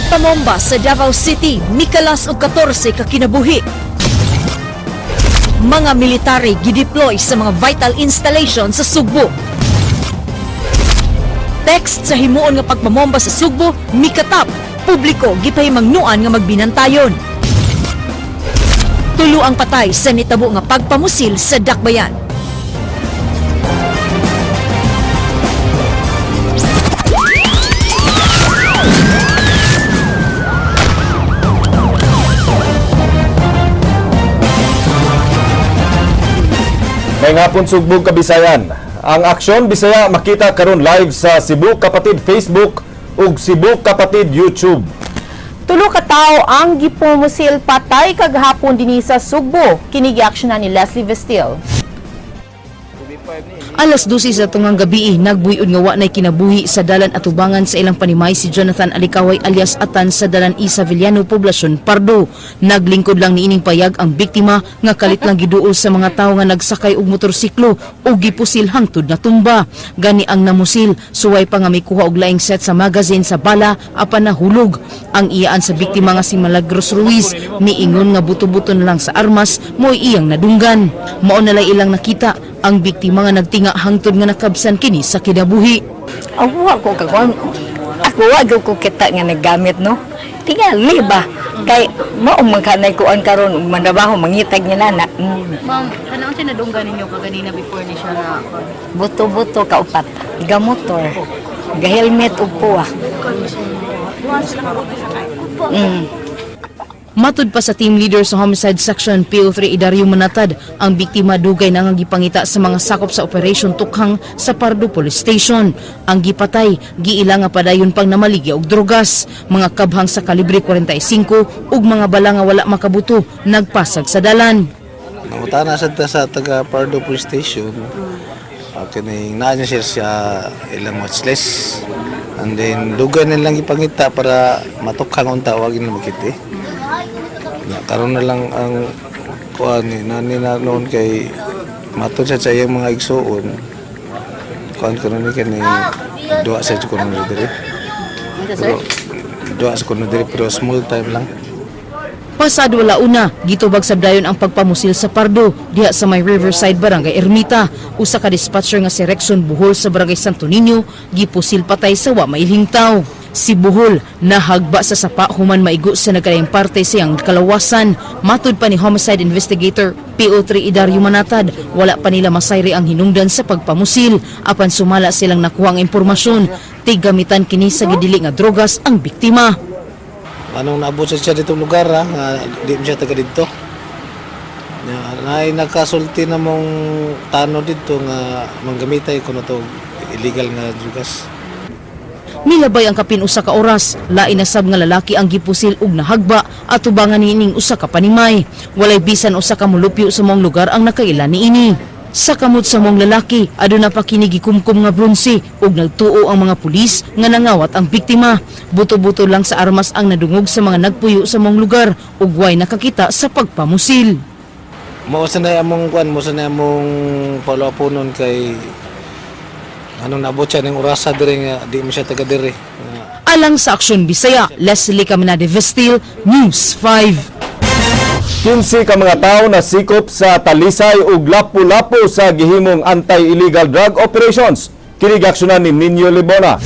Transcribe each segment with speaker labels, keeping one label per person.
Speaker 1: Pagpamomba sa Davao City, mikalas og 14 ka kinabuhi. Mga military gideploy sa mga vital installation sa Sugbo. Text sa himuon nga pagpamomba sa Sugbo, mikatap. Publiko gipahimangnuan nga magbinantayon. Tulo ang patay sa nitabo nga pagpamusil sa Dakbayan.
Speaker 2: May hapon, Sugbong Kabisayan. Ang Aksyon Bisaya makita karon live sa Cebu Kapatid Facebook ug Cebu Kapatid YouTube.
Speaker 3: Tulo ka tawo ang gipumusil patay kagahapon dinhi sa Sugbo. Kini giaksyonan ni Leslie Vestil.
Speaker 1: Alas 12 sa tungang gabi, nagbuyod nga wa nay kinabuhi sa dalan atubangan sa ilang panimay si Jonathan Alikaway alias Atan sa dalan Isa Villano, Poblasyon Pardo. Naglingkod lang niining payag ang biktima nga kalit lang giduol sa mga tawo nga nagsakay og motorsiklo ug gipusil hangtod natumba. Gani ang namusil, suway pa nga mikuha og laing set sa magazine sa bala apan nahulog. Ang iyaan sa biktima nga si Malagros Ruiz miingon nga buto-buto na lang sa armas mo'y iyang nadunggan. Mao na lay ilang nakita ang biktima nga nagtinga hangtod nga nakabsan kini sa kinabuhi.
Speaker 4: Ako ako kakuan. Ako wa gyud ko kita nga naggamit, no. Tingali ba kay mao man kanay kuan karon mandabaho mangitag niya nana.
Speaker 5: Ma'am, ano ang sinadunggan ninyo kaganina before ni siya na
Speaker 4: Buto-buto kaupat. Gamotor. Ga helmet ug puwa.
Speaker 1: Matud pa sa team leader sa Homicide Section PO3 Idario Manatad, ang biktima dugay na nga gipangita sa mga sakop sa Operation Tukhang sa Pardo Police Station. Ang gipatay, giila nga padayon pang namaligya og drogas, mga kabhang sa kalibre 45 ug mga bala nga wala makabuto nagpasag sa dalan.
Speaker 6: Nangutana sad ta sa taga Pardo Police Station. Kining naa niya siya sa ilang watchlist. And then dugay na lang ipangita para matukhang unta wag na makiti. Na karon na lang ang kuan ni nani na noon kay matod sa iyang mga igsuon. Kuan kuno ni kani duwa sa kuno diri. Pero duwa sa kuno diri pero small time lang.
Speaker 1: Pasado alauna, gitubag sabdayon ang pagpamusil sa Pardo, diha sa may Riverside, Barangay Ermita. Usa ka dispatcher nga si Rexon Buhol sa Barangay Santo Niño, gipusil patay sa wa mailhing taw. Si Buhol nahagba sa sapa human maigo sa nagkalaing parte siyang kalawasan. Matud pa ni homicide investigator PO3 Idario Manatad, wala pa nila masayri ang hinungdan sa pagpamusil. Apan sumala silang nakuha ang impormasyon, tiggamitan kini sa gidili nga drogas ang biktima.
Speaker 6: Anong naabot sa siya ditong lugar ha, nga di mo siya taga dito. Na naay nakasulti na mong tano dito nga manggamitay kuno to illegal nga drugas.
Speaker 1: Milabay ang kapin usa ka oras, lain na sab nga lalaki ang gipusil ug nahagba atubangan niining usa ka panimay. Walay bisan usa ka mulupyo sa mong lugar ang nakaila niini. Sa kamot sa mong lalaki, aduna pa kini gikumkum nga bronse ug nagtuo ang mga pulis nga nangawat ang biktima. Buto-buto lang sa armas ang nadungog sa mga nagpuyo sa mong lugar ug way nakakita sa pagpamusil.
Speaker 6: Mao sa na among kuan, mao sa na among follow-up kay anong naabot siya ning orasa diri nga di mo siya taga diri. Nga,
Speaker 1: Alang sa Aksyon Bisaya, Leslie Caminade Vestil, News 5.
Speaker 2: 15 ka mga tawo na sikop sa Talisay ug Lapu-Lapu sa gihimong anti-illegal drug operations. Kini giaksyonan ni Ninyo Libona.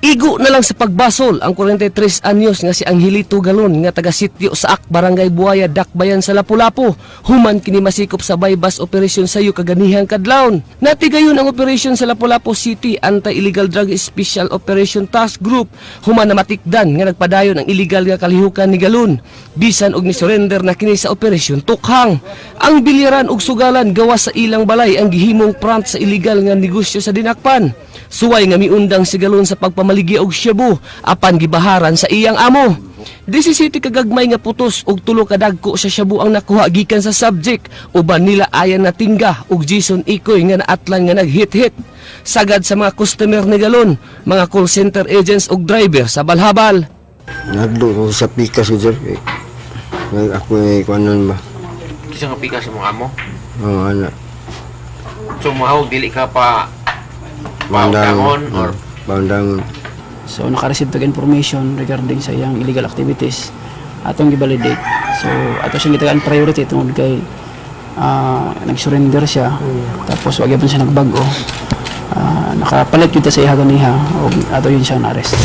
Speaker 7: Igo na lang sa pagbasol ang 43 anyos nga si Angelito Galon nga taga sitio sa Ak, Barangay Buaya, Dakbayan sa Lapu-Lapu. Human kini masikop sa bypass operation sayo kaganihang kadlawon. Natigayon ang operation sa Lapu-Lapu City Anti-Illegal Drug Special Operation Task Group human na matikdan nga nagpadayon ang illegal nga kalihukan ni Galon. Bisan og ni-surrender na kini sa Operation Tukhang. Ang bilyaran ug sugalan gawas sa ilang balay ang gihimong front sa illegal nga negosyo sa dinakpan. Suway nga miundang si Galon sa pagpamaligya og shabu apan gibaharan sa iyang amo. 17 kagagmay nga putos og 3 ka dagko sa shabu ang nakuha gikan sa subject uban nila ayan na Tingga ug Jason Ikoy nga naatlan nga naghit-hit. Sagad sa mga customer ni Galon, mga call center agents ug driver sa balhabal.
Speaker 8: Nagdo ko sa pikas ko, sir. Eh, ako eh, kuanon ba?
Speaker 9: Kisa nga pikas mong amo.
Speaker 8: Oo, ana.
Speaker 9: So mahawag dili ka pa
Speaker 8: Bandangon.
Speaker 9: paundangon or
Speaker 8: Bandangon.
Speaker 10: So naka-receive tag information regarding sa iyang illegal activities atong gi-validate. So ato siyang gitagaan priority tungod kay nag-surrender siya. Tapos wa gyapon siya nagbag-o. Nakapalit gyud ta sa iya ganiha og ato yun siya na-arrest.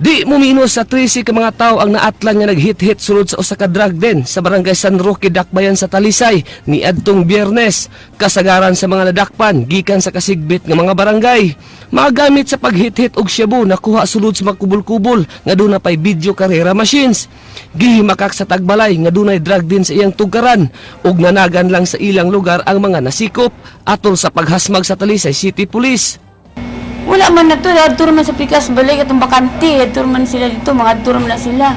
Speaker 7: Di muminos sa 13 ka mga tao ang naatlan nga naghit-hit sulod sa usa ka drug den sa barangay San Roque, Dakbayan sa Talisay niadtong Biyernes. Kasagaran sa mga nadakpan gikan sa kasigbit nga mga barangay. Magamit sa paghit-hit og shabu nakuha sulod sa mga kubol-kubol nga duna pay video karera machines. Gihimakak sa tagbalay nga dunay drug den sa iyang tugkaran ug nanagan lang sa ilang lugar ang mga nasikop atol sa paghasmag sa Talisay City Police.
Speaker 11: Wala man na to, adto man sa pikas balik atong bakante, adto man sila dito, mga adto man na sila.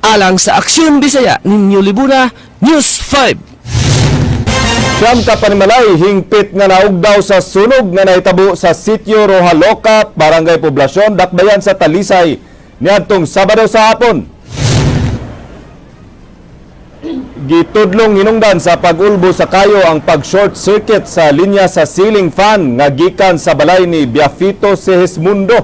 Speaker 7: Alang sa Aksyon Bisaya, Ninyo Libuna, News 5.
Speaker 2: Siyam ka panimalay hingpit nga naugdaw sa sunog nga nahitabo sa Sitio Rojaloca, Barangay Poblacion, Dakbayan sa Talisay niadtong Sabado sa hapon. Gitudlong hinungdan sa pag-ulbo sa kayo ang pag-short circuit sa linya sa ceiling fan nga gikan sa balay ni Biafito Segismundo.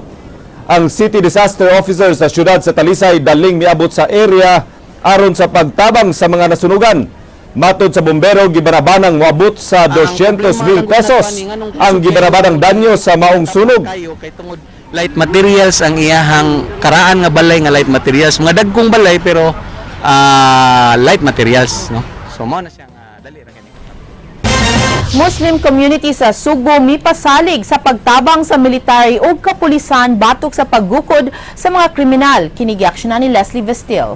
Speaker 2: Ang City Disaster Officer sa siyudad sa Talisay daling miabot sa area aron sa pagtabang sa mga nasunugan. Matod sa bombero, gibarabanang moabot sa 200,000 pesos ang gibarabanang danyo sa maong sunog.
Speaker 12: Kayo kay tungod light materials ang iyahang karaan nga balay nga light materials, mga dagkong balay pero light materials, no? So mao na siya nga dali ra kini.
Speaker 3: Muslim community sa Sugbo mipasalig sa pagtabang sa military ug kapulisan batok sa paggukod sa mga kriminal. Kini giaksyonan ni Leslie Vestil.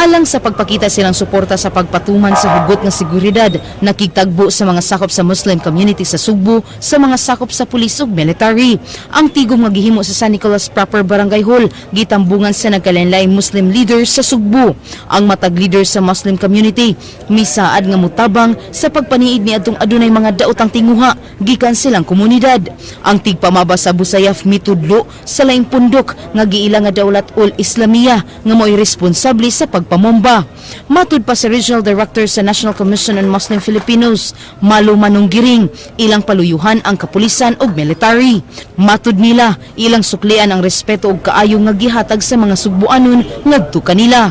Speaker 1: Alang sa pagpakita silang suporta sa pagpatuman sa hugot nga seguridad, nakigtagbo sa mga sakop sa Muslim community sa Sugbo sa mga sakop sa pulis ug military. Ang tigom nga gihimo sa San Nicolas Proper Barangay Hall, gitambungan sa nagkalainlaing Muslim leaders sa Sugbo. Ang matag leader sa Muslim community, misaad nga mutabang sa pagpaniid ni adtong adunay mga daotang tinguha gikan silang komunidad. Ang tigpamaba sa Abu Sayyaf mitudlo sa laing pundok nga giila nga Daulat ul Islamia nga mo'y responsable sa pagpamomba. Matud pa sa Regional Director sa National Commission on Muslim Filipinos, Malo Manunggiring, ilang paluyuhan ang kapulisan ug military. Matud nila, ilang suklian ang respeto ug kaayo nga gihatag sa mga Sugbuanon ngadto kanila.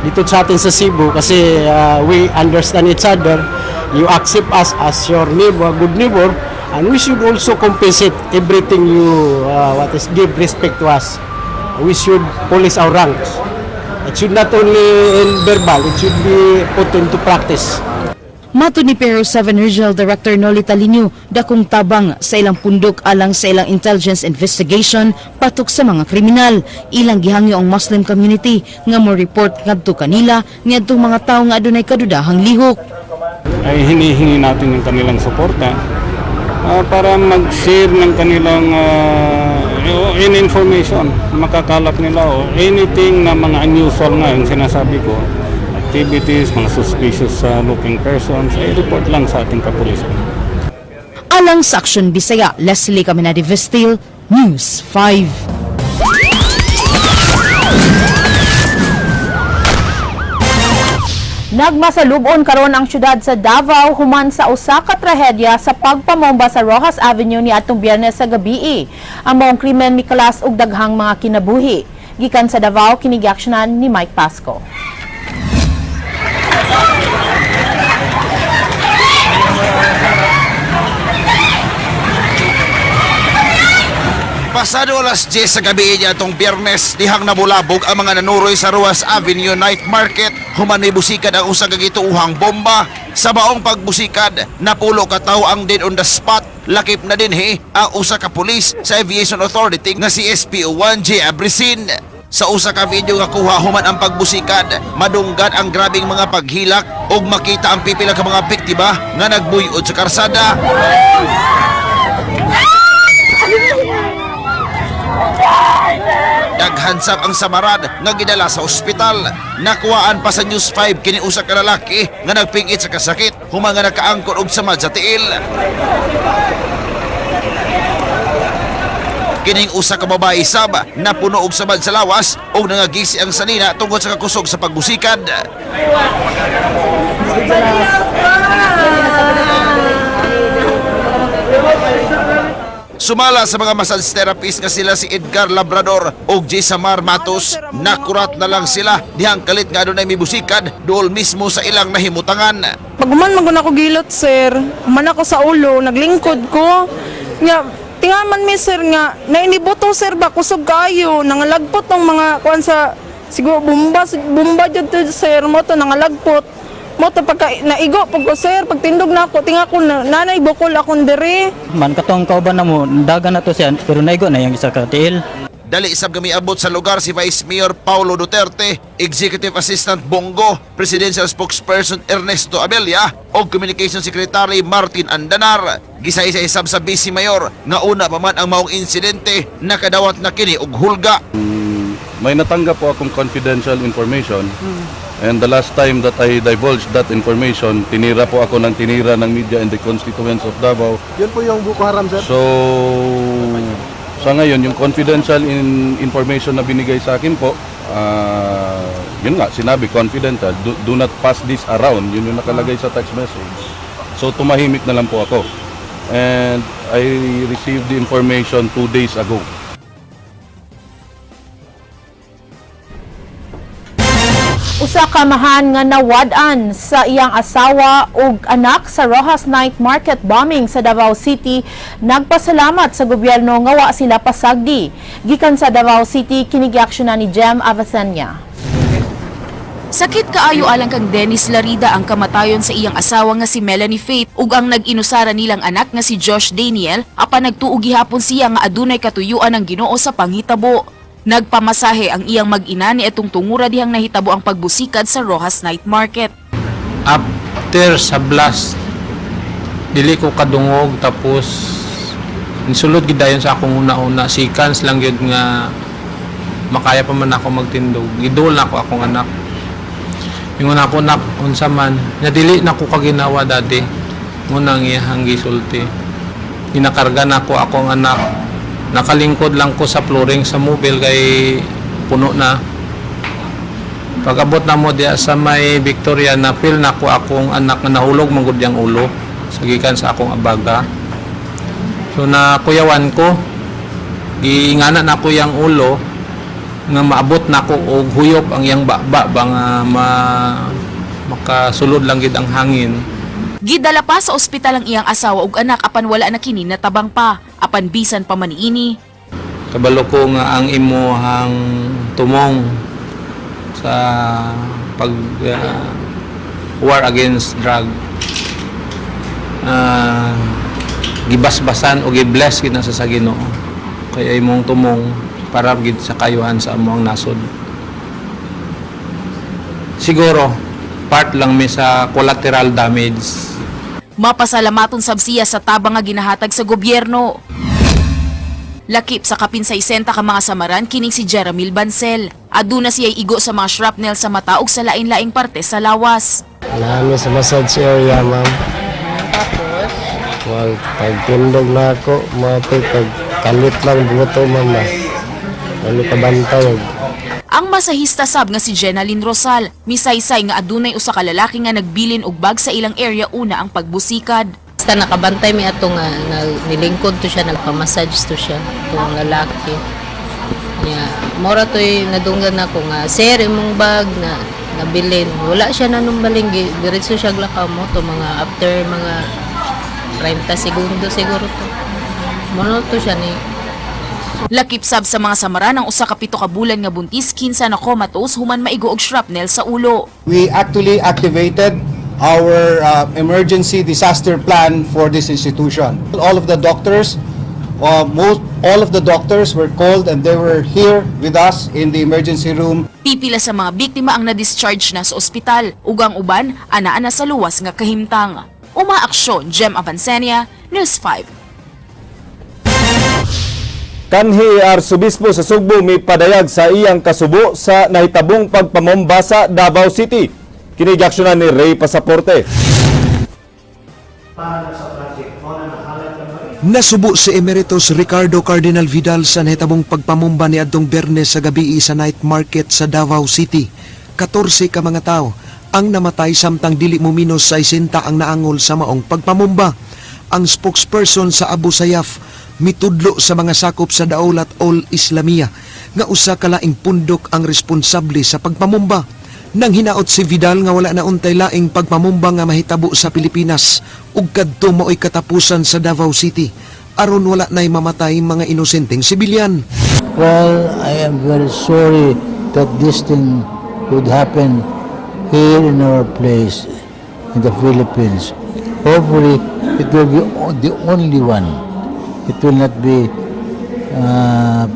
Speaker 13: Dito sa atin sa Cebu kasi we understand each other. You accept us as your neighbor, good neighbor, and we should also compensate everything you what is give respect to us. We should police our ranks. It should not only in verbal, it should be put into practice.
Speaker 1: Matod ni Pero 7 Regional Director Noli Talino, dakong tabang sa ilang pundok alang sa ilang intelligence investigation patok sa mga kriminal. Ilang gihangyo ang Muslim community nga mo report ngadto kanila niadtong mga tawo nga adunay kadudahang lihok.
Speaker 14: Ay hinihingi natin yung kanilang suporta para mag-share ng kanilang any information makakalap nila o anything na mga unusual nga yung sinasabi ko, activities, mga suspicious looking persons, ay report lang sa ating kapulisan.
Speaker 1: Alang sa Aksyon Bisaya, Leslie Caminade Vestil, News 5.
Speaker 3: Nagmasalubon karon ang syudad sa Davao human sa usa ka trahedya sa pagpamomba sa Rojas Avenue ni atong Biyernes sa gabii. Ang maong krimen mikalas og daghang mga kinabuhi. Gikan sa Davao, kini giaksyonan ni Mike Pasco.
Speaker 15: Pasado alas 10 sa gabi niya atong Biyernes, dihang nabulabog ang mga nanuroy sa Rojas Avenue Night Market. Human busikad ang usa ka gituohang bomba. Sa baong pagbusikad, napulo ka tawo ang dead on the spot. Lakip na dinhi ang usa ka pulis sa Aviation Authority nga si SPO1 J. Abrisin. Sa usa ka video nga kuha human ang pagbusikad, madunggan ang grabing mga paghilak ug makita ang pipila ka mga biktima nga nagbuyod sa karsada. Daghan sab ang samaran nga gidala sa ospital. Nakuhaan pa sa News 5 kini usa ka lalaki nga nagpingit sa kasakit human nga nakaangkon og samad sa tiil. Kining usa ka babae sab napuno og samad sa lawas ug nangagisi ang sanina tungod sa kakusog sa pagbusikad. Sumala sa mga massage therapist nga sila si Edgar Labrador ug Samar Matos, nakurat na lang sila dihang kalit nga adunay mibusikad duol mismo sa ilang nahimutangan.
Speaker 16: Pag human man ako gilot, sir, human ako sa ulo, naglingkod ko. Nga, tingaman mi, sir, nga, nainibuto, sir, ba, kusog kayo, nangalagpot ng mga, kuan sa, siguro, bumba, bumba dyan to, sir, mo to, nangalagpot. Mo to, pagka, naigo, pag ko, sir, pagtindog na ako, tinga ko, na, nanay, bukol akong diri.
Speaker 17: Man katong kauban na mo dagan na to siya pero naigo na yung isa ka tiil.
Speaker 15: Dali sab gamiabot sa lugar si Vice Mayor Paulo Duterte, Executive Assistant Bongo, Presidential Spokesperson Ernesto Abella ug Communication Secretary Martin Andanar. Gisay-say sab sa Vice Mayor nga una pa man ang maong insidente, nakadawat na kini og hulga.
Speaker 14: May natanggap po akong confidential information and the last time that I divulged that information, tinira po ako ng tinira ng media and the constituents of Davao.
Speaker 13: Yun po yung Boko Haram, sir.
Speaker 14: So, sa ngayon, yung confidential information na binigay sa akin po, yun nga, sinabi, confidential, do not pass this around, yun yung nakalagay sa text message. So, tumahimik na lang po ako. And I received the information 2 days ago.
Speaker 3: Usa ka amahan nga nawad-an sa iyang asawa ug anak sa Rojas Night Market bombing sa Davao City nagpasalamat sa gobyerno nga wa sila pasagdi. Gikan sa Davao City, kini giaksyonan ni Jem Avacenia.
Speaker 18: Sakit kaayo alang kang Dennis Larida ang kamatayon sa iyang asawa nga si Melanie Faith ug ang nag-inusara nilang anak nga si Josh Daniel, apan nagtuo gihapon siya nga adunay katuyuan ang Ginoo sa panghitabo. Nagpamasahe ang iyang mag-ina ni atong tungura dihang nahitabo ang pagbusikad sa Rojas Night Market.
Speaker 19: After sa blast, dili ko kadungog, tapos nisulod gid dayon sa akong una-una, seconds lang gyud nga makaya pa man ako magtindog, gidol na ako akong anak. Ingon ako, "Nak, unsa man nya dili na ko kaginawa, daddy?" Ngunang iyahang gisulti. Ginakarga na ko akong anak, nakalingkod lang ko sa flooring sa mobile kay puno na. Pag-abot na mo diya sa may Victoria, na feel na ko akong anak nga nahulog man gud yang ulo sa gikan sa akong abaga. So nakuyawan ko, giingana na ko yang ulo nga maabot na ko og huyop ang iyang baba ba nga makasulod lang gid ang hangin.
Speaker 18: Gidala pa sa ospital ang iyang asawa ug anak apan wala na kini natabang pa. Apan bisan pa man niini,
Speaker 19: Kabalo ko nga ang imuhang tumong sa pag war against drug, gibasbasan o gibless gid na sa Ginoo kaya imong tumong para gid sa kayuhan sa among nasod. Siguro part lang mi sa collateral damage.
Speaker 18: Mapasalamaton sab siya sa tabang nga ginahatag sa gobyerno. Lakip sa kapin 60 ka mga samaran kining si Jeramil Bancel. Aduna siya igo sa mga shrapnel sa mata ug sa lain-laing parte sa lawas.
Speaker 8: Nami sa massage area, ma'am.
Speaker 5: Tapos,
Speaker 8: Wag pagtindog na ako, mga pag kalit lang buto, ma'am. Ano kabantay.
Speaker 18: Ang masahista sab nga si Jenaline Rosal, misaysay nga adunay usa ka lalaki nga nagbilin og bag sa ilang area una ang pagbusikad.
Speaker 5: Basta nakabantay mi ato nga nilingkod to siya, nagpamassage to siya, itong lalaki. Nya, mora to'y nadunggan nako nga, "Sir, imong bag na nabilin." Wala siya nanumbaling, diretso siya glakaw mo to mga after mga 30 segundo siguro to. Mono to siya ni
Speaker 18: Lakip sab sa mga samaran ang usa ka 7 ka bulan nga buntis kinsa na comatose human maigo og shrapnel sa ulo.
Speaker 13: We actually activated our emergency disaster plan for this institution. All of the doctors, most all of the doctors were called and they were here with us in the emergency room.
Speaker 18: Pipila sa mga biktima ang na-discharge na sa ospital ug ang uban anaa na sa luwas nga kahimtang. Umaaksyon, Jem Avancenia, News 5.
Speaker 2: Kanhi Arsobispo sa Sugbo may padayag sa iyang kasubo sa nahitabong pagpamomba sa Davao City. Kini giaksyonan ni Ray Pasaporte.
Speaker 20: Nasubo si Emeritus Ricardo Cardinal Vidal sa nahitabong pagpamumba ni adtong Biyernes sa gabi sa night market sa Davao City. 14 ka mga tao ang namatay samtang dili mo minos 60 ang naangol sa maong pagpamumba. Ang spokesperson sa Abu Sayyaf, Mitudlo sa mga sakop sa Daulat Ul Islamia nga usa ka laing pundok ang responsable sa pagpamumba. Nang hinaot si Vidal nga wala na untay laing pagpamumba nga mahitabo sa Pilipinas ug kadto maoy katapusan sa Davao City aron wala na'y mamatay mga inosenteng sibilyan.
Speaker 21: Well, I am very sorry that this thing would happen here in our place, in the Philippines. Hopefully, it will be the only one. It will not be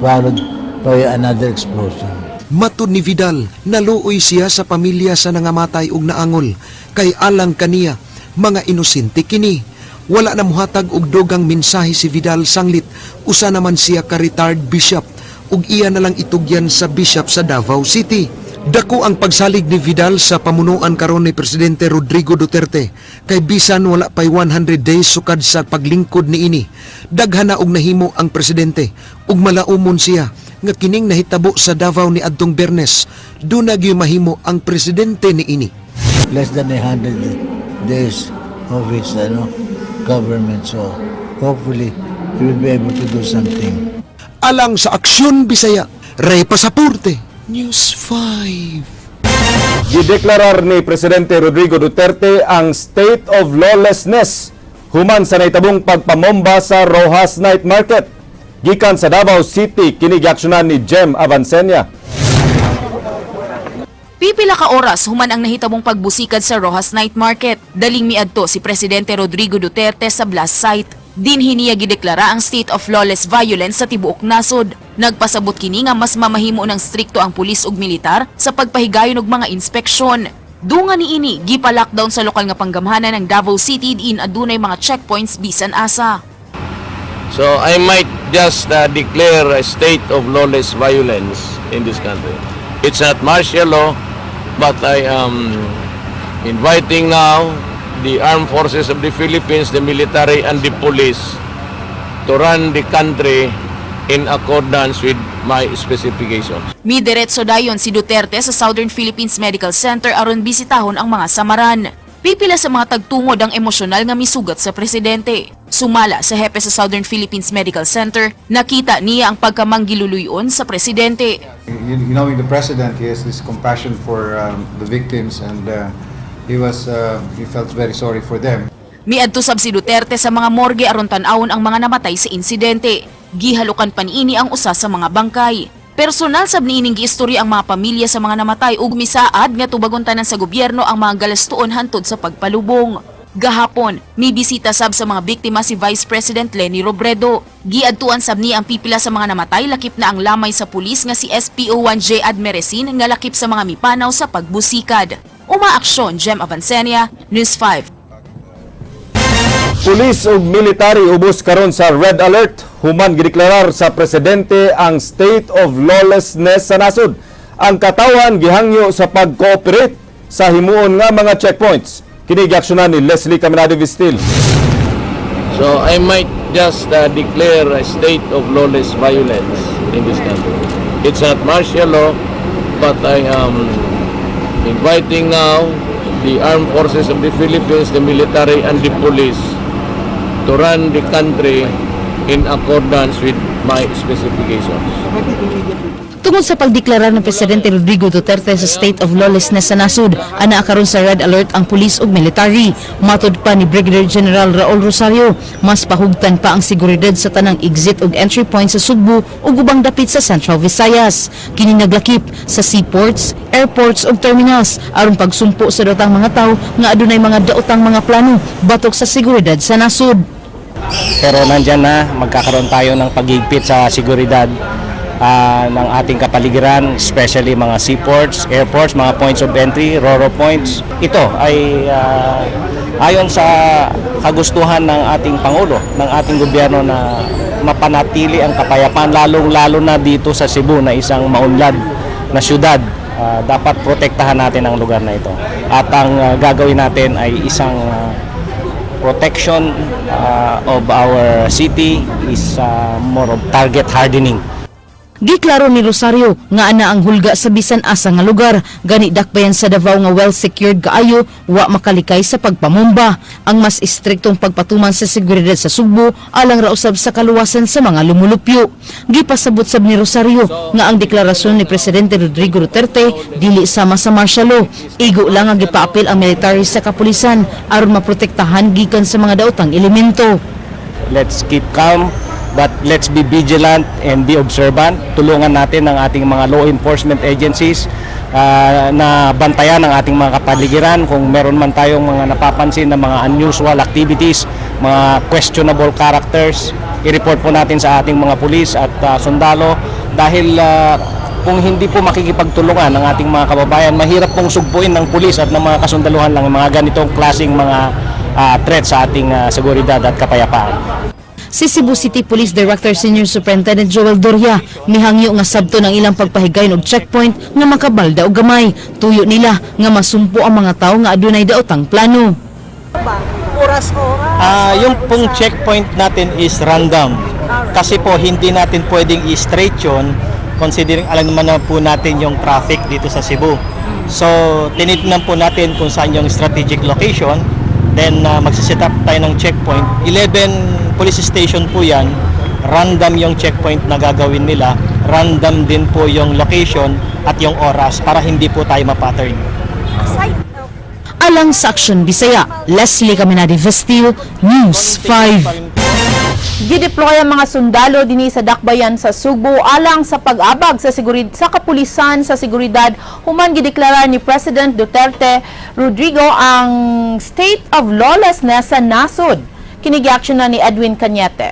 Speaker 21: followed by another explosion.
Speaker 20: Matud ni Vidal, naluoy siya sa pamilya sa nangamatay og naangol kay alang kaniya mga inosente kini. Wala na muhatag og dugang mensahe si Vidal sanglit usa naman siya ka retired bishop ug iya na lang itugyan sa bishop sa Davao City. Dako ang pagsalig ni Vidal sa pamunuan karon ni Presidente Rodrigo Duterte kay bisan wala pay 100 days sukad sa paglingkod niini. Daghan na og nahimo ang presidente ug malaumon siya nga kining nahitabo sa Davao ni adtong Biyernes, duna gyud mahimo ang presidente niini.
Speaker 21: Less than 100 days of his ano, government, so hopefully he will be able to do something.
Speaker 20: Alang sa Aksyon Bisaya, Ray Pasaporte, News 5.
Speaker 2: Gideklarar ni Presidente Rodrigo Duterte ang state of lawlessness human sa nahitabong pagpamomba sa Roxas Night Market. Gikan sa Davao City, kini giaksyonan ni Jem Avancenia.
Speaker 18: Pipila ka oras human ang nahitabong pagbusikad sa Roxas Night Market. Daling miadto si Presidente Rodrigo Duterte sa blast site. Dinhi niya gideklara ang state of lawless violence sa tibuok nasod. Nagpasabot kini nga mas mamahimo ng strikto ang pulis ug militar sa pagpahigayon og mga inspeksyon. Dunga niini, gipa-lockdown sa lokal nga panggamhanan ng Davao City diin adunay mga checkpoints bisan asa.
Speaker 22: So I might just declare a state of lawless violence in this country. It's not martial law, but I am inviting now the armed forces of the Philippines, the military and the police to run the country in accordance with my specifications.
Speaker 18: Midiretso dayon si Duterte sa Southern Philippines Medical Center aron bisitahon ang mga samaran. Pipila sa mga tagtungod ang emosyonal nga misugat sa presidente. Sumala sa hepe sa Southern Philippines Medical Center, nakita niya ang pagkamanggiluluyon sa presidente.
Speaker 23: Knowing the president, he has this compassion for the victims, and he felt very sorry for them.
Speaker 18: Miadto sab si Duterte sa mga morgue aron tan-awon ang mga namatay sa insidente. Gihalukan pa niini ang usa sa mga bangkay. Personal sab niining giistorya ang mga pamilya sa mga namatay ug misaad nga tubagon tanan sa gobyerno ang mga galastuon hantod sa pagpalubong. Gahapon, mibisita sab sa mga biktima si Vice President Leni Robredo. Giadtuan sab niya ang pipila sa mga namatay, lakip na ang lamay sa pulis nga si SPO1J Admeresin nga lakip sa mga mipanaw sa pagbusikad. Umaaksyon, Jem Avancenia, News 5.
Speaker 2: Pulis ug military ubos karon sa red alert human gideklarar sa presidente ang state of lawlessness sa nasod. Ang katawhan gihangyo sa pag-cooperate sa himuon nga mga checkpoints. Kini giaksyonan ni Leslie Caminado Vistil.
Speaker 22: So I might just declare a state of lawless violence in this country. It's not martial law, but I am inviting now the armed forces of the Philippines, the military and the police to run the country in accordance with my specifications.
Speaker 1: Tungod sa pagdeklara ng Presidente Rodrigo Duterte sa state of lawlessness sa nasod, anaa karon sa red alert ang pulis ug military. Matod pa ni Brigadier General Raul Rosario, mas pahugtan pa ang seguridad sa tanang exit ug entry point sa Sugbo ug ubang dapit sa Central Visayas. Kini naglakip sa seaports, airports ug terminals aron pagsumpo sa daotang mga tawo nga adunay mga daotang mga plano batok sa seguridad sa nasod.
Speaker 24: Pero nandyan na, magkakaroon tayo ng paghigpit sa seguridad ng ating kapaligiran, especially mga seaports, airports, mga points of entry, roro points. Ito ay ayon sa kagustuhan ng ating Pangulo, ng ating gobyerno na mapanatili ang kapayapaan, lalong-lalo na dito sa Cebu na isang maunlad na syudad. Dapat protektahan natin ang lugar na ito. At ang gagawin natin ay isang protection of our city is more of target hardening.
Speaker 1: Giklaro ni Rosario nga ana ang hulga sa bisan asa nga lugar, gani dakbayan sa Davao nga well secured kaayo wa makalikay sa pagpamomba. Ang mas istriktong pagpatuman sa seguridad sa Sugbo alang ra usab sa kaluwasan sa mga lumulupyo. Gipasabot sab ni Rosario nga ang deklarasyon ni Presidente Rodrigo Duterte dili sama sa martial law. Igo lang ang gipaapil ang military sa kapulisan aron maprotektahan gikan sa mga daotang elemento.
Speaker 24: Let's keep calm, but let's be vigilant and be observant. Tulungan natin ang ating mga law enforcement agencies na bantayan ang ating mga kapaligiran kung meron man tayong mga napapansin na mga unusual activities, mga questionable characters, i-report po natin sa ating mga pulis at sundalo dahil kung hindi po makikipagtulungan ang ating mga kababayan, mahirap pong sugpuin ng pulis at ng mga kasundaluhan lang ang mga ganitong klaseng mga threat sa ating seguridad at kapayapaan.
Speaker 1: Si Cebu City Police Director Senior Superintendent Joel Doria mihangyo nga sabto ng ilang pagpahigayon og checkpoint nga makabalda og gamay. Tuyo nila nga masumpo ang mga tawo nga adunay daotang plano.
Speaker 4: Yung pong checkpoint natin is random. Kasi po hindi natin pwedeng i-straight yun considering alam naman na po natin yung traffic dito sa Cebu. So, tinignan po natin kung saan yung strategic location. Then, magsiset up tayo ng checkpoint. 11 police station po yan. Random yung checkpoint na gagawin nila. Random din po yung location at yung oras para hindi po tayo mapattern.
Speaker 1: Alang sa Action Bisaya, Leslie Caminade Vestil, News 5.
Speaker 3: Gideploy ang mga sundalo dinhi sa dakbayan sa Sugbo alang sa pag-abag sa kapulisan sa seguridad human gideklara ni President Duterte Rodrigo ang state of lawlessness sa nasod. Kini gi-action na ni Edwin Cañete.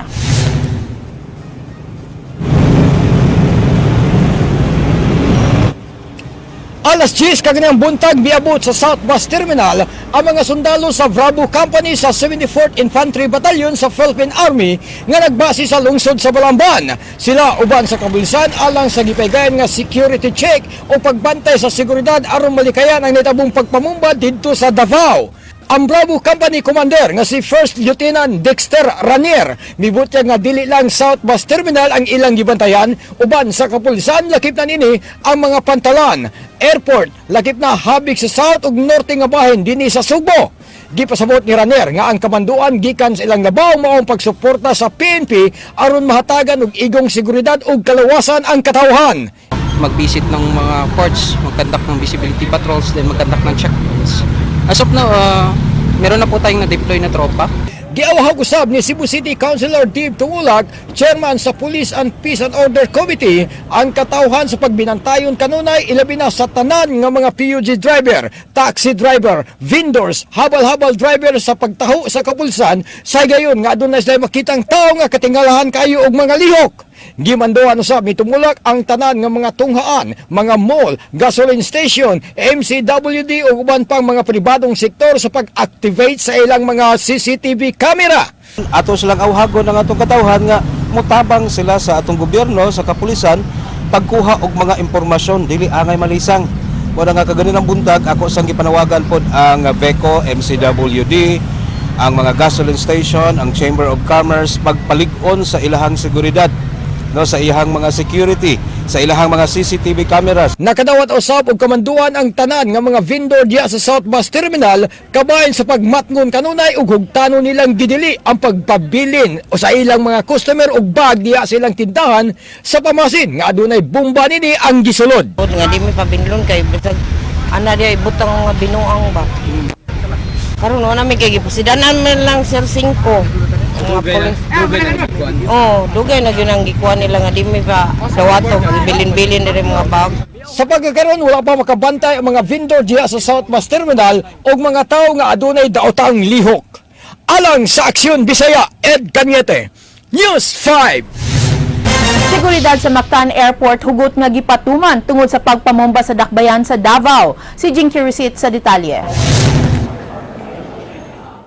Speaker 6: Alas 10 kaganang buntag, miabot sa South Bus Terminal ang mga sundalo sa Bravo Company sa 74th Infantry Battalion sa Philippine Army nga nagbase sa lungsod sa Balamban. Sila uban sa kabulisan alang sa gipaygayon nga security check o pagbantay sa seguridad aron malikayan ang nitabong pagpamumba didto sa Davao. Ang Bravo Company Commander nga si First Lieutenant Dexter Ranier mibutyag nga dili lang South Bus Terminal ang ilang gibantayan uban sa kapulisan, lakip na nini ang mga pantalan, airport, lakip na habik sa south ug norte nga bahin dinhi sa Sugbo. Gipasabot ni Ranier nga ang kamanduan gikan sa ilang labaw mao ang pagsuporta sa PNP aron mahatagan og igong seguridad ug kalawasan ang katawhan.
Speaker 9: Mag-visit ng mga ports, mag-conduct ng visibility patrols, then mag-conduct ng checkpoints. As of now, meron na po tayong na-deploy na tropa.
Speaker 6: Giawhag usab ni Cebu City Councilor Dave Tumulak, chairman sa Police and Peace and Order Committee, ang katawhan sa pagbinantayon kanunay, ilabi na sa tanan nga mga PUG driver, taxi driver, vendors, habal-habal driver sa pagtaho sa kapulsan sa gayon nga adunay sila makitang tao nga katingalahan kayo og mga lihok. Gimanduan usab ni Tumulak ang tanan nga mga tunghaan, mga mall, gasoline station, MCWD ug uban pang mga pribadong sektor sa pag-activate sa ilang mga CCTV camera.
Speaker 10: Ato silang awhagon ang atong katawhan nga mutabang sila sa atong gobyerno, sa kapulisan, pagkuha og mga impormasyon dili angay malisang. Wala nga kaganinang buntag ako sang gipanawagan pod ang VECO, MCWD, ang mga gasoline station, ang Chamber of Commerce pagpalig-on sa ilahang seguridad, no, sa iyahang mga security, sa ilahang mga CCTV cameras.
Speaker 6: Nakadawat usab og kamanduan ang tanan nga mga vendor diya sa South Bus Terminal kabahin sa pagmatngon kanunay ug hugtanon nilang gidili ang pagpabilin o sa ilang mga customer og bag diya sa ilang tindahan sa pamasin nga adunay bomba nini ang gisulod.
Speaker 25: Nga di mi pabinlon kay bisag ana diay butang nga binuang ba. Karon wala mi kay gipusidanan man lang sir 5. Mga pulis. Oh, dugay na gyud ang gikuha nila nga di mi pa dawato bilin-bilin diri mga bag.
Speaker 6: Sa pagkakaroon, wala pa makabantay ang mga vendor diya sa South Bus Terminal og mga tao nga adunay daotang lihok. Alang sa Aksyon Bisaya, Ed Cañete, News 5.
Speaker 3: Seguridad sa Mactan Airport hugot nga gipatuman tungod sa pagpamomba sa dakbayan sa Davao. Si Jinky Recit sa detalye.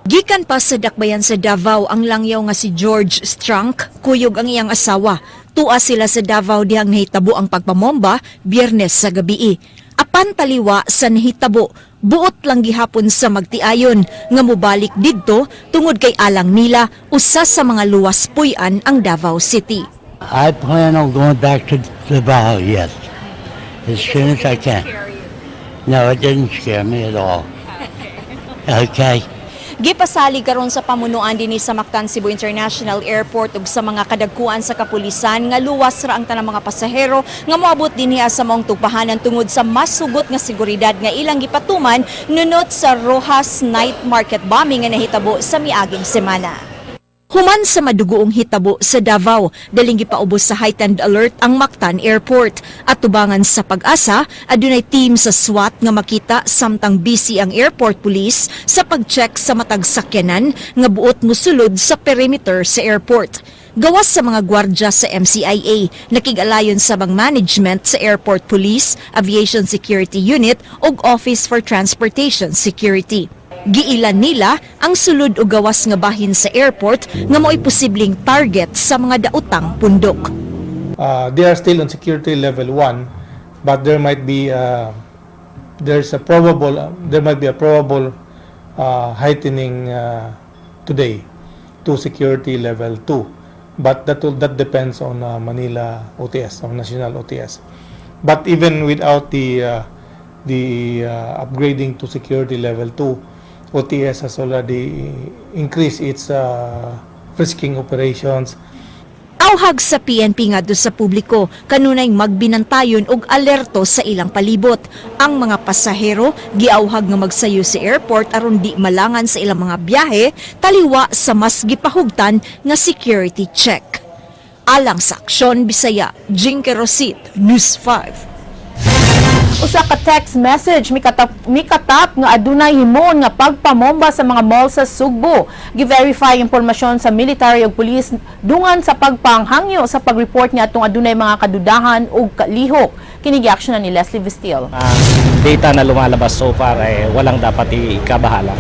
Speaker 26: Gikan pa sa dakbayan sa Davao ang langyaw nga si George Strunk, kuyog ang iyang asawa. Tua sila sa Davao dihang nahitabo ang pagpamomba Biyernes sa gabii. Apan taliwa sa nahitabo, buot lang gihapon sa magtiayon nga mobalik didto tungod kay alang nila usa sa mga luwas puy-an ang Davao City.
Speaker 21: I plan on going back to Davao, yes, as soon as I can. No, it didn't scare me at all. Okay.
Speaker 26: Gipasalig karon sa pamunuan dinhi sa Mactan Cebu International Airport ug sa mga kadagkuan sa kapulisan nga luwas ra ang tanang mga pasahero nga moabot dinhi sa maong tugpahanan tungod sa mas hugot nga seguridad nga ilang gipatuman nunot sa Roxas Night Market bombing nga nahitabo sa miaging semana. Human sa madugoong hitabo sa Davao, daling gipaubos sa heightened alert ang Mactan Airport. At tubangan sa Pag-asa, adunay team sa SWAT nga makita samtang busy ang airport police sa pag-check sa matag sakyanan nga buot musulod sa perimeter sa airport. Gawas sa mga gwardya sa MCIA, nakig-alayon sa bang management sa Airport Police, Aviation Security Unit ug Office for Transportation Security. Giilan nila ang sulod o gawas nga bahin sa airport nga mao'y posibleng target sa mga daotang pundok.
Speaker 7: They are still on security level 1, but there might be a probable heightening today to security level 2, but that depends on Manila OTS, on national OTS. But even without the upgrading to security level 2, OTS has already increased its frisking operations.
Speaker 26: Awhag sa PNP ngadto sa publiko, kanunay magbinantayon og alerto sa ilang palibot. Ang mga pasahero giawhag nga magsayo sa airport aron di malangan sa ilang mga biyahe taliwa sa mas gipahugtan nga security check. Alang sa Aksyon Bisaya, Jinky Rosit, News 5.
Speaker 3: Usa ka text message mikatap nga adunay himuon nga pagpamomba sa mga mall sa Sugbo. Gi-verify impormasyon sa military ug police dungan sa pagpanghangyo sa pag-report niadtong adunay mga kadudahan ug kalihok. Kini giaksyonan ni Leslie Vestil.
Speaker 24: Ang data na lumalabas so far ay walang dapat ikabahala.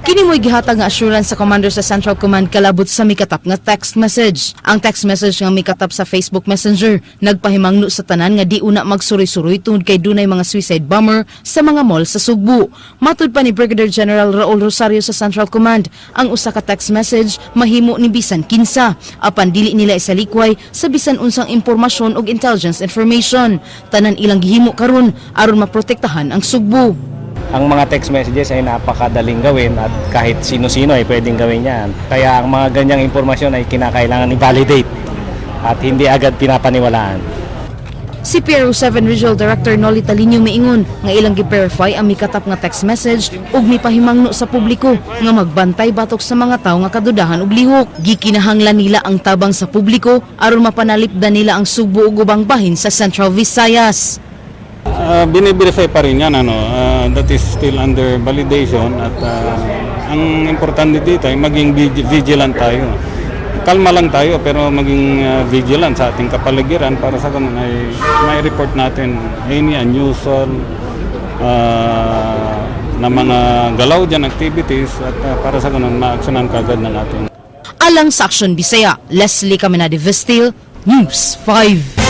Speaker 1: Kini mo'y gihatag nga assurance sa commander sa Central Command kalabot sa mikatap nga text message. Ang text message nga mikatap sa Facebook Messenger nagpahimangno sa tanan nga di una magsuroy-suroy tungod kay dunay mga suicide bomber sa mga mall sa Sugbo. Matud pa ni Brigadier General Raul Rosario sa Central Command, ang usa ka text message mahimo ni bisan kinsa apan dili nila isalikway sa bisan unsang impormasyon ug intelligence information. Tanan ilang gihimo karon aron maprotektahan ang Sugbo.
Speaker 24: Ang mga text messages ay napakadaling gawin at kahit sino-sino ay pwedeng gawin yan. Kaya ang mga ganyang impormasyon ay kinakailangan i-validate at hindi agad pinapaniwalaan.
Speaker 1: Si PRO 7 Regional Director Noli Talino miingon nga ilang gi-verify ang mikatap nga text message ug mipahimangno sa publiko nga magbantay batok sa mga tawo nga kadudahan og lihok. Gikinahanglan nila ang tabang sa publiko aron mapanalipdan nila ang Sugbo ug ubang bahin sa Central Visayas.
Speaker 14: Bine-verify pa rin yan, ano, that is still under validation at ang importante dito ay maging vigilant tayo. Kalma lang tayo pero maging vigilant sa ating kapaligiran para sa ganun ay mai-report natin any unusual na mga galaw dyan, activities, at para sa ganun ma-actionan kagad na natin.
Speaker 1: Alang sa Aksyon Bisaya, Leslie Caminade Vestil, News 5.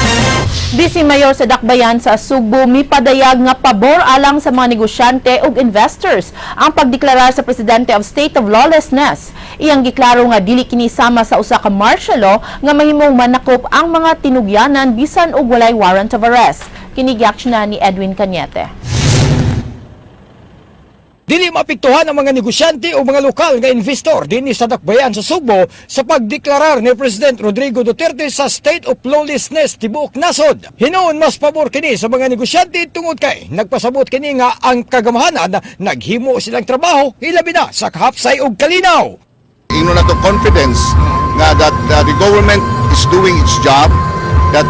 Speaker 3: Vice Mayor sa Dakbayan sa Sugbo mipadayag nga pabor alang sa mga negosyante ug investors ang pagdeklarar sa presidente of state of lawlessness. Iyang giklaro nga dili kini sama sa usa ka martial law nga mahimong manakop ang mga tinugyanan bisan og walay warrant of arrest. Kini giaksyonan ni Edwin Cañete.
Speaker 6: Dili maapektuhan ang mga negosyante o mga lokal nga investor dinhi sa Dakbayan sa Sugbo sa pagdeklarar ni President Rodrigo Duterte sa state of lawlessness tibuok nasod. Hinuon mas pabor kini sa mga negosyante tungod kay nagpasabot kini nga ang kagamhanan naghimo silang trabaho, hilabi na sa kahapsay ug kalinaw.
Speaker 11: Ingnon nato confidence nga that the government is doing its job, that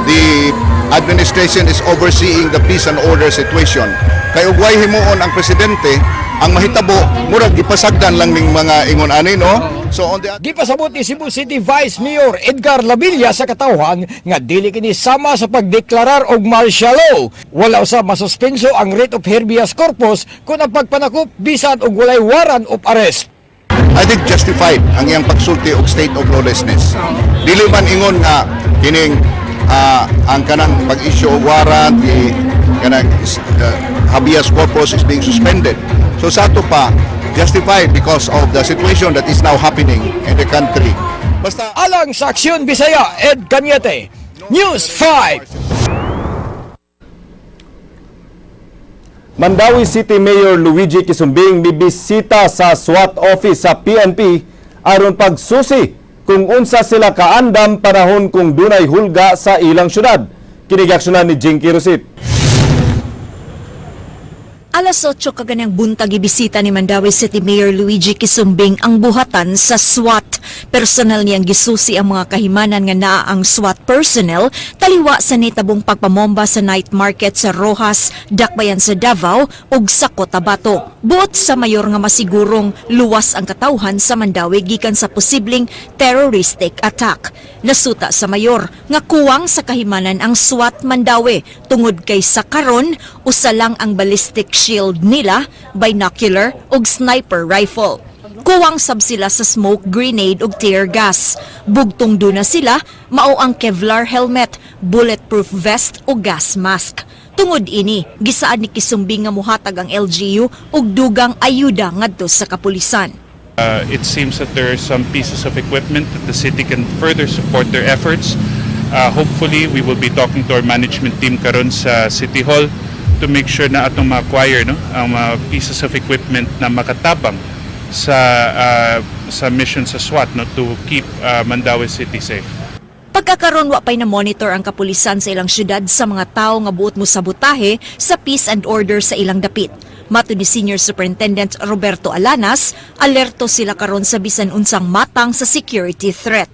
Speaker 11: the administration is overseeing the peace and order situation. Kay ug way himuon ang presidente, ang mahitabo murag gipasagdan lang ning mga ingon ani, no? So on the
Speaker 6: Gipasabot ni Cebu City Vice Mayor Edgar Labilla sa katawhan nga dili kini sama sa pagdeklarar og martial law. Wala usab masuspenso ang writ of habeas corpus kung ang pagpanakop bisan og walay warrant of arrest.
Speaker 11: I think justified ang iyang pagsulti og state of lawlessness. Dili man ingon nga kining ang kanang pag-issue og warrant i kanang habeas corpus is being suspended. So sa ato pa, justified because of the situation that is now happening in the country. Basta
Speaker 6: Alang sa Aksyon Bisaya, Ed Cañete, News 5.
Speaker 2: Mandaue City Mayor Luigi Quisumbing mibisita sa SWAT office sa PNP aron pagsusi kung unsa sila kaandam panahon kung dunay hulga sa ilang syudad. Kini giaksyonan ni Jinky Rosit.
Speaker 26: Alas 8 kaganang buntag, ibisita ni Mandaue City Mayor Luigi Quisumbing ang buhatan sa SWAT. Personal niyang gisusi ang mga kahimanan nga naa ang SWAT personnel taliwa sa nitabong pagpamomba sa night market sa Roxas, Dakbayan sa Davao ug sa Cotabato. Buot sa mayor nga masigurong luwas ang katawhan sa Mandaue gikan sa posibleng terroristic attack. Nasuta sa mayor nga kuwang sa kahimanan ang SWAT Mandaue tungod kay sa karon usa lang ang ballistic shield nila, binocular ug sniper rifle. Kuwang sab sila sa smoke grenade ug tear gas. Bugtong duna sila mao ang Kevlar helmet, bulletproof vest ug gas mask. Tungod ini, gisaad ni Quisumbing nga muhatag ang LGU og dugang ayuda ngadto sa kapulisan.
Speaker 14: It seems that there are some pieces of equipment that the city can further support their efforts. Hopefully, we will be talking to our management team karon sa City Hall to make sure na atong ma-acquire, no, ang mga pieces of equipment na makatabang sa mission sa SWAT, no, to keep Mandaue City safe.
Speaker 26: Pagkakaron, wa pay na monitor ang kapulisan sa ilang syudad sa mga tao nga buot mo sabotahe sa peace and order sa ilang dapit. Matud ni Senior Superintendent Roberto Alanas, alerto sila karon sa bisan unsang matang sa security threat.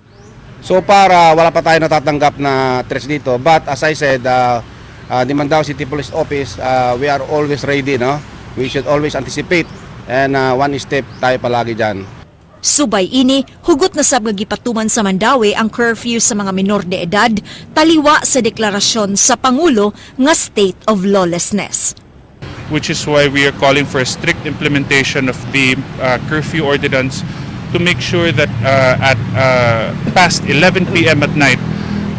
Speaker 8: So para wala pa tayo natatanggap na threats dito. But as I said, the Mandaue City Police Office, we are always ready, no? We should always anticipate and one step tayo palagi dyan.
Speaker 26: Subay ini, hugot na sab nga gipatuman sa Mandaue ang curfew sa mga minor de edad taliwa sa deklarasyon sa Pangulo nga state of lawlessness.
Speaker 14: Which is why we are calling for a strict implementation of the curfew ordinance to make sure that at past 11 p.m. at night,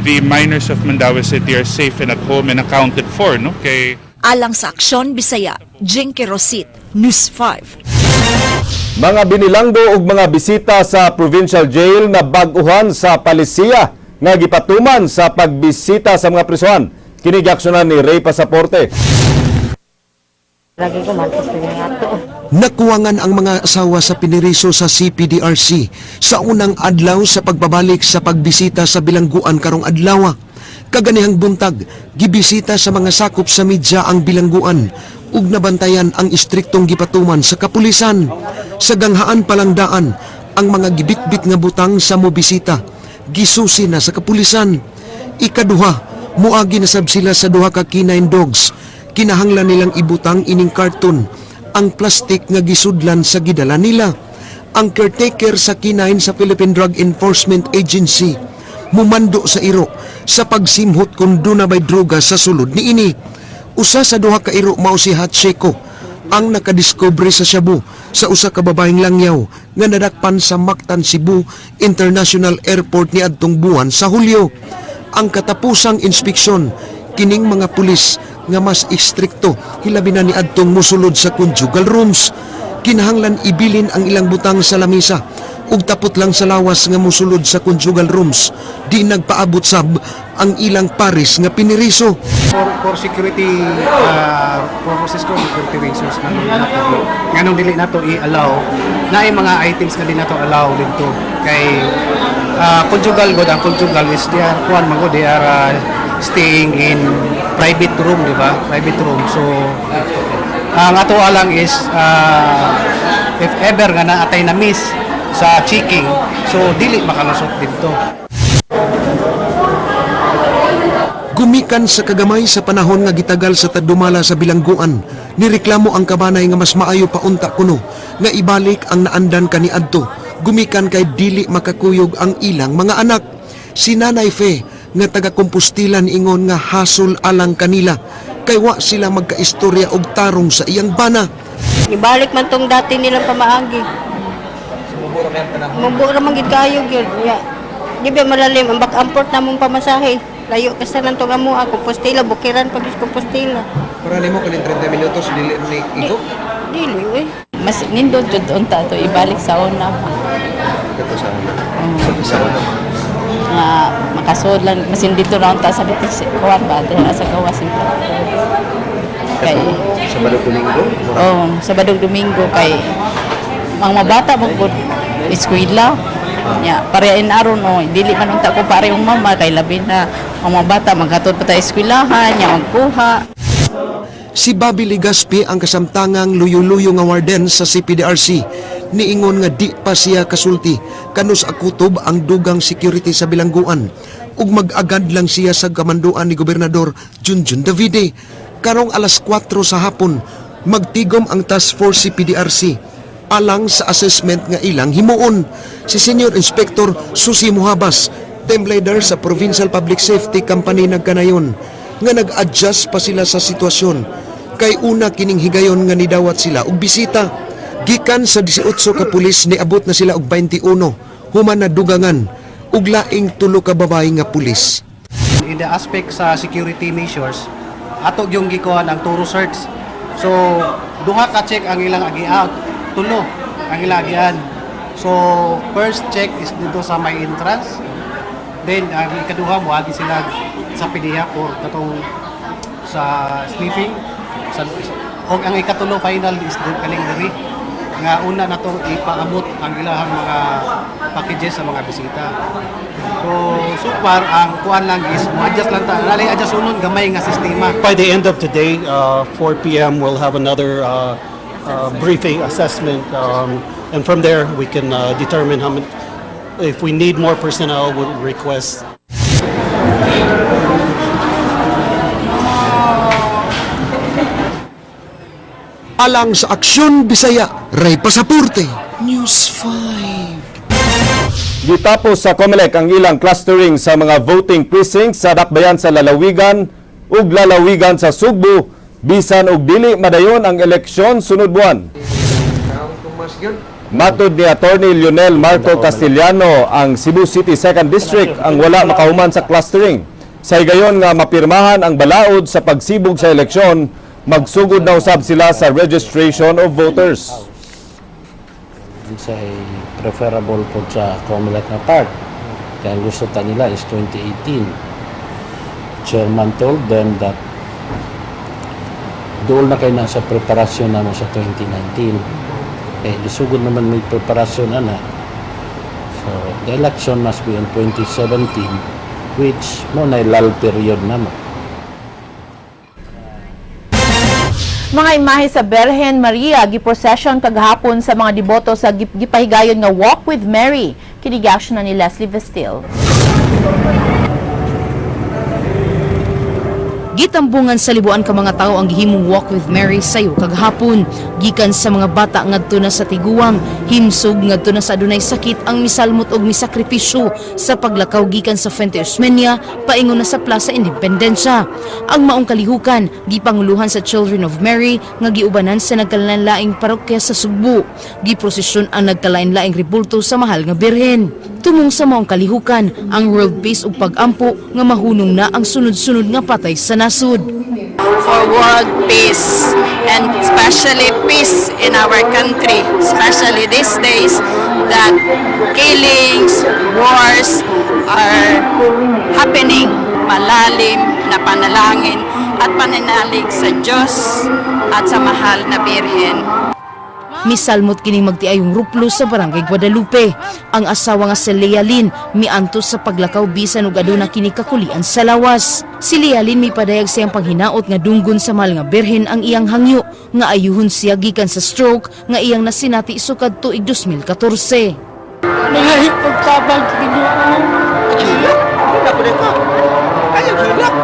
Speaker 14: the minors of Mandaue City are safe and at home and accounted for. No? Okay.
Speaker 26: Alang sa Aksyon Bisaya, Jinky Rosit, News 5.
Speaker 2: Mga binilanggo ug mga bisita sa provincial jail na bag-uhan sa palisiya nga gipatuman sa pagbisita sa mga prisuhan. Kini giaksyonan ni Ray Pasaporte.
Speaker 25: Lagi ko Marcos pa ato.
Speaker 20: Nakuwangan ang mga asawa sa piniriso sa CPDRC sa unang adlaw sa pagbabalik sa pagbisita sa bilangguan karong adlaw. Kaganihang buntag, gibisita sa mga sakop sa media ang bilangguan ug nabantayan ang istriktong gipatuman sa kapulisan. Sa ganghaan palang daan, ang mga gibitbit nga butang sa mobisita, gisusi na sa kapulisan. Ikaduha, muagi na sab sila sa duha ka canine dogs. Kinahanglan nilang ibutang ining karton ang plastik nga gisudlan sa gidala nila. Ang caretaker sa K9 sa Philippine Drug Enforcement Agency mumando sa iro sa pagsimhot kung duna bay droga sa sulod niini. Usa sa duha ka iro mao si Hatseko ang nakadiskubre sa shabu sa usa ka babaeng langyaw nga nadakpan sa Mactan Cebu International Airport niadtong buwan sa Hulyo. Ang katapusang inspeksyon kining mga pulis nga mas istrikto, hilabi na niadtong musulod sa conjugal rooms. Kinahanglan ibilin ang ilang butang sa lamisa ug tapot lang sa lawas nga musulod sa conjugal rooms. Di nagpaabot sab ang ilang pares nga piniriso.
Speaker 12: For security purposes ko, security reasons, nganong dili nato i-allow na ay mga items nga di nato allow dito kay conjugal god, ang conjugal is they are kuan man gud, they are staying in private room, di ba? Private room. So ang ato lang is if ever nga naatay na miss sa checking, so dili makalusot dito.
Speaker 20: Gumikan sa kagamay sa panahon nga gitagal sa tagdumala sa bilangguan, nireklamo ang kabanay nga mas maayo pa unta kuno nga ibalik ang naandan kaniadto, gumikan kay dili makakuyog ang ilang mga anak. Si Nanay Fe nga taga Compostela ingon nga hasol alang kanila kay wa sila magkaistorya og tarong sa iyang bana.
Speaker 25: Ibalik man tong dati nilang pamaagi. Mubo ra man gid kayo gyud. Ya. Di ba malalim ang back and forth namong pamasahe. Layo kasi lang tong amo, Compostela, bukiran pag Compostela.
Speaker 9: Para nimo kanin 30 minutos dili ni igo.
Speaker 25: Dili eh.
Speaker 5: Mas nindot jud unta to ibalik sa una pa.
Speaker 9: Kato sa una.
Speaker 13: Sa naman.
Speaker 15: Nga makasud lang masin dito ra unta sa bitik kuan ba diha sa gawas. Kay
Speaker 13: Sabado, Domingo?
Speaker 15: Oh, Sabado, Domingo kay ang mga bata mo gud eskwela. Nya, parein aron no, dili man unta ko parehong mama kay labi na ang mga bata maghatod pa ta eskwelahan, nya magkuha.
Speaker 20: Si Bobby Legaspi ang kasamtangang luyo-luyo nga warden sa CPDRC. Niingon nga di pa siya kasulti kanus akutob ang dugang security sa bilangguan ug mag-agad lang siya sa kamanduan ni Gobernador Junjun Davide. Karong alas 4 sa hapon, magtigom ang task force CPDRC alang sa assessment nga ilang himuon. Si Senior Inspector Susi Muhabas, team leader sa Provincial Public Safety Company, nagkanayon nga nag-adjust pa sila sa sitwasyon kay una kining higayon nga nidawat sila og bisita. Gikan sa 18 ka pulis, niabot na sila og 21 human na dugangan og laing tulo ka babae nga pulis.
Speaker 12: In the aspect sa security measures, ato yung gikuhan ang thorough search. So, duha ka check ang ilang agian, tulo ang ilang agian. So, first check is dito sa may entrance. Then, ang ikaduha, moagi sila sa PDEA for katong sa sniffing. Sa, og ang ikatulo final is din kaning diri nga una na tong ipaabot ang ilahang mga packages sa mga bisita. So, so far, ang kuan lang is mo-adjust lang ta. Nalay adjust unon gamay nga sistema.
Speaker 16: By the end of today, 4 p.m., we'll have another briefing assessment, and from there we can determine how many, if we need more personnel, we'll request.
Speaker 20: Alang sa Aksyon Bisaya, Ray Pasaporte, News 5.
Speaker 2: Gitapos sa COMELEC ang ilang clustering sa mga voting precincts sa dakbayan sa lalawigan ug lalawigan sa Sugbo bisan og dili madayon ang eleksyon sunod buwan. Matod ni Attorney Lionel Marco Castillano, ang Cebu City 2nd District ang wala makahuman sa clustering. Sa higayon nga mapirmahan ang balaod sa pagsibog sa eleksyon, magsugod na usab sila sa registration of voters.
Speaker 17: Say preferable po sa COMELEC na part. Kaya ang gusto ta nila is 2018. Chairman told them that doon na kayo nasa preparasyon naman sa 2019. Eh, gisugod naman may preparasyon ana. So, the election must be on 2017, which mo na lull period naman.
Speaker 3: Mga imahe sa Berhen Maria giprocession kagahapon sa mga deboto sa gipahigayon nga Walk with Mary. Kini na ni Leslie Vestil.
Speaker 1: Gitambungan sa libuan ka mga tawo ang gihimong Walk with Mary sayo kagahapon. Gikan sa mga bata ngadto na sa tiguang, himsog ngadto na sa adunay sakit ang misalmot og misakripisyo sa paglakaw gikan sa Fuente Osmeña paingon na sa Plaza Independencia. Ang maong kalihukan gipanguluhan sa Children of Mary nga giubanan sa nagkalain-laing parokya sa Sugbo. Giprosesyon ang nagkalain-laing rebulto sa mahal nga Birhen. Tumong sa maong kalihukan ang world peace ug pag-ampo nga mahunong na ang sunod-sunod nga patay sa nasod.
Speaker 19: For world peace and especially peace in our country, especially these days that killings, wars are happening. Malalim na panalangin at pananalig sa Diyos at sa mahal na Birhen.
Speaker 1: Misalmot kining magtiayong ruplo sa Barangay Guadalupe. Ang asawa nga si Lea Lynn miantos sa paglakaw bisan og aduna kini kakulian sa lawas. Si Lea Lynn mipadayag sa iyang panghinaot nga dunggon sa mahal nga Birhen ang iyang hangyo nga ayuhon siya gikan sa stroke nga iyang nasinati sukad tuig 2014.
Speaker 23: Nangahipagtabang sa Ginoo.
Speaker 8: Hilak? Wala ko. Ayaw hilak.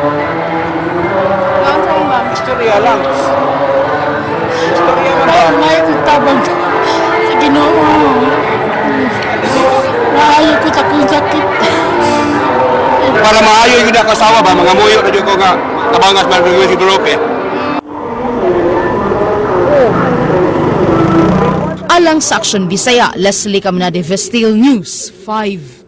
Speaker 8: Istorya lang. Istorya man ba?
Speaker 23: Nangahipagtabang sa Ginoo. Maayo ko sa akong sakit.
Speaker 8: Para maayo yung asawa ba, mga muyo na ko nga tabangas man si Guadalupe.
Speaker 1: Alang sa Aksyon Bisaya, Leslie Caminade Vestil, News 5.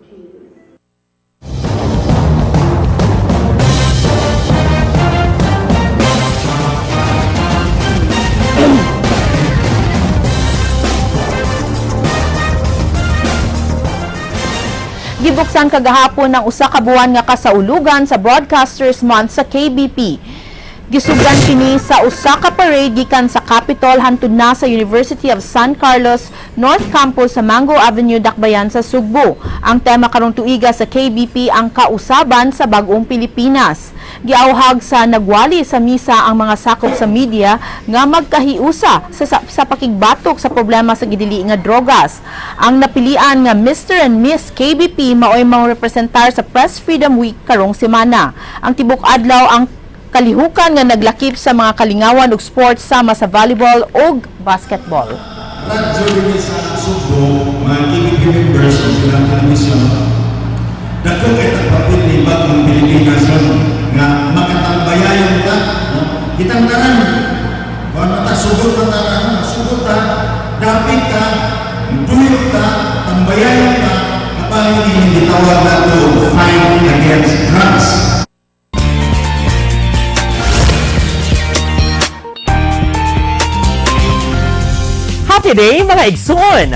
Speaker 3: Gibuksan kagahapon ng usa ka buwan nga kasaulugan sa Broadcasters Month sa KBP. Gisugdan kini sa usa ka parade gikan sa Capitol hantod na sa University of San Carlos North Campus sa Mango Avenue, Dakbayan sa Sugbo. Ang tema karong tuiga sa KBP ang kausaban sa bagong Pilipinas. Giauhag sa nagwali sa misa ang mga sakop sa media nga magkahiusa sa pakigbatok sa problema sa gidili nga drogas. Ang napilian nga Mr. and Miss KBP maoy mga representar sa Press Freedom Week karong semana. Ang tibok adlaw ang kalihukan nga naglakip sa mga kalingawan ug sports sama sa volleyball ug basketball.
Speaker 4: Radyo din sa Sugbo, mga KBP members o silang television, dako kay tagpapil ni Bagong Pilipinas ron nga makatambayayon ta, no? Kitang tanan, kung ano ta, sugod ta tanan, sugod ta, dapit ta, duyog ta, tambayayon ta, kapahin ini gitawag nato fight against drugs.
Speaker 7: Happy day, mga igsoon!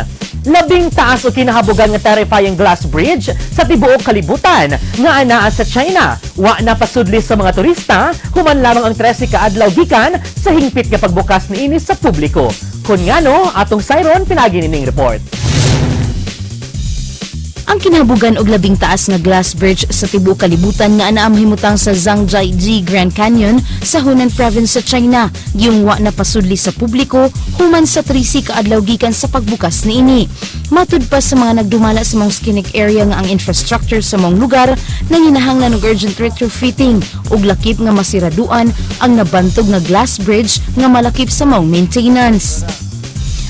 Speaker 7: Labing taas o kinahabogan nga terrifying glass bridge sa tibuok kalibutan nga anaa sa China. Wa na pasudli sa mga turista human lamang ang 13 ka adlaw gikan sa hingpit nga pagbukas niini sa publiko. Kun ngano, atong sayron pinagi nining report.
Speaker 1: Ang kinahabogan og labing taas nga glass bridge sa tibuok kalibutan nga anaa mahimutang sa Zhangjiajie Grand Canyon sa Hunan Province sa China, giyungwa na pasudli sa publiko human sa 13 ka adlaw gikan sa pagbukas niini. Matud pa sa mga nagdumala sa mga scenic area nga ang infrastructure sa maong lugar nanginahanglan og urgent retrofitting ug lakip nga masiraduan ang nabantog nga glass bridge nga malakip sa maong maintenance.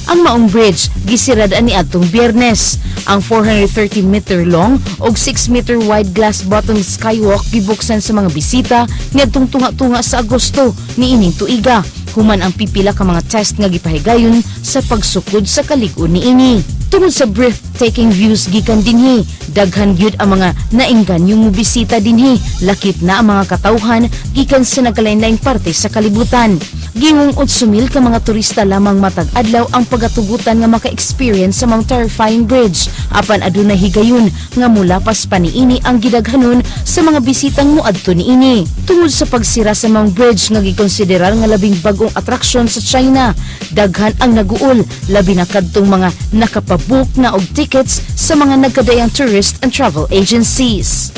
Speaker 1: Ang maong bridge gisirad ni adtong Biyernes. Ang 430 meter long og 6 meter wide glass bottom skywalk gibuksan sa mga bisita niadtong tunga-tunga sa Agosto niining tuiga human ang pipila ka mga test nga gipahigayon sa pagsukod sa kalig-on niini. Tungod sa breathtaking views gikan dinhi, daghan gyud ang mga nainganyo mo bisita dinhi, lakip na ang mga katawhan gikan sa nagkalain-laing parte sa kalibutan. Gingong 8,000 ka mga turista lamang matag adlaw ang pagatugutan nga maka-experience sa Mount Terrifying Bridge, apan adunay higayon nga mulapas pa niini ang gidaghanon sa mga bisitang moadto niini. Tungod sa pagsira sa Mount Bridge nga gikonsiderar nga labing bag-ong atraksyon sa China, daghan ang naguol, labi na kadtong mga nakapabook na og tickets sa mga nagkadayang tourist and travel agencies.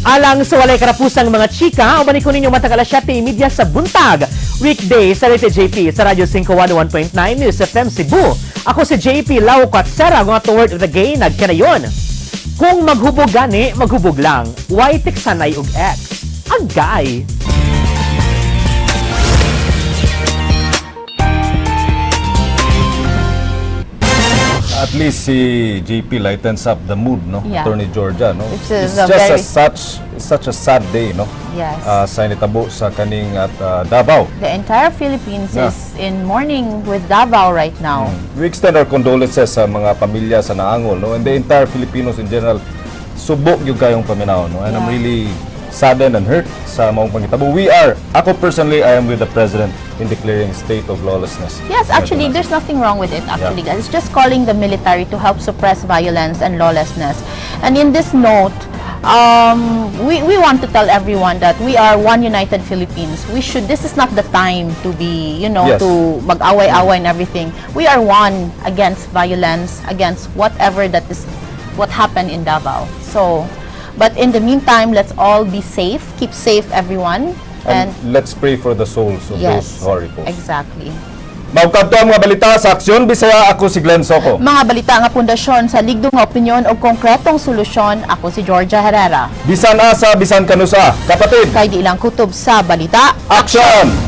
Speaker 7: Alang sa walay karapusang mga chika, uban ko ninyo matag alas 7:30 sa buntag. Weekday sa Rete JP sa Radyo 5 101.9 News FM Cebu. Ako si JP Lau Katsera, nga to word of the gay, nagkanayon. Kung maghubog gani, maghubog lang. Why tiksanay og X? Agay!
Speaker 2: At least si JP lightens up the mood, no?
Speaker 3: Yeah.
Speaker 2: Attorney Georgia, no?
Speaker 3: Which is
Speaker 2: It's
Speaker 3: a
Speaker 2: just a it's such a sad day, no?
Speaker 3: Yes.
Speaker 2: Sa nitabo sa kaning at Davao.
Speaker 3: The entire Philippines is in mourning with Davao right now.
Speaker 2: We extend our condolences sa mga pamilya sa naangol, no? And the entire Filipinos in general. Subo gyud kayong paminaw, no? And I'm really saddened and hurt sa maong pangitabo. Ako personally, I am with the President in declaring state of lawlessness.
Speaker 3: Yes, actually, there's nothing wrong with it, actually. It's just calling the military to help suppress violence and lawlessness. And in this note, we want to tell everyone that we are one united Philippines. This is not the time to be to mag-away-away and everything. We are one against violence, against whatever that is, what happened in Davao. So, but in the meantime, let's all be safe. Keep safe, everyone.
Speaker 2: And let's pray for the souls of those who are reposed. Maugkadto ang mga balita sa Aksyon Bisaya. Ako si Glenn Soco.
Speaker 3: Mga balita nga pundasyon sa ligdong nga opinyon o konkretong solusyon. Ako si Georgia Herrera.
Speaker 2: Bisan asa, bisan kanusa. Kapatid.
Speaker 3: Kay di ilang kutob sa balita.
Speaker 2: Action!